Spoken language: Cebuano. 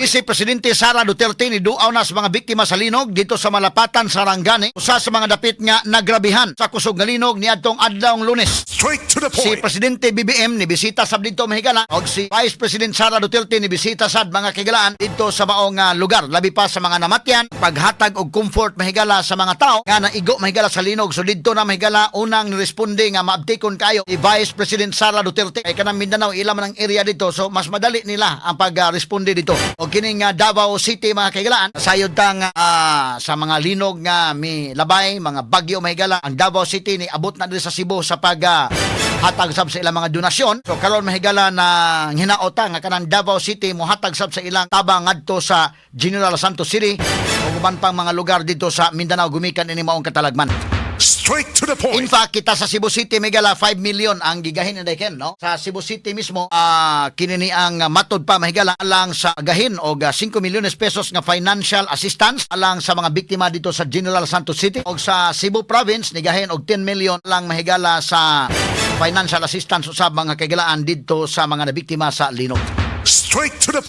Si Presidente Sara Duterte ni duaw na sa mga biktima sa linog dito sa Malapatan, Sarangani, usa sa mga dapit nga nagrabihan sa kusog nga linog niadtong adlawng Lunes. Straight to the Si point. Presidente BBM ni bisita sab dito, mahigala, og si Vice President Sara Duterte ni bisita sad, mga kahigalaan, dito sa maong lugar, labi pa sa mga namatyan, paghatag og comfort, mahigala, sa mga tao nga naigo, mahigala, sa linog. So didto na, mahigala, unang niresponde nga maabtikon kayo si Vice President Sara Duterte kay kanang Mindanao, ila man ang area dito, so mas madali nila ang pag-responde dito. Og kining Davao City, mga kahigalaan, sayod ta nga sa mga linog nga mi labay, mga bagyo, mahigala, ang Davao City ni abot na diri sa Cebu sa pag hatag sab sa ilang mga donasyon. So karon, mahigala, na hinaota nga kanang Davao City mohatag sab sa ilang tabang ngadto sa General Santos City ug uban pang mga lugar dito sa Mindanao gumikan ini maong katalagman. Straight to the point. In fact, kita sa Cebu City, mahigala, 5 million ang gigahin ni Ken, no? Sa Cebu City mismo, kini ni ang matod pa, mahigala, lang sa gahin og 5 milyones pesos nga financial assistance alang sa mga biktima dito sa General Santos City, og sa Cebu Province nigahin og 10 million lang, mahigala, sa financial assistance usab, mga kahigalaan, didto sa mga nabiktima sa linog. Straight to the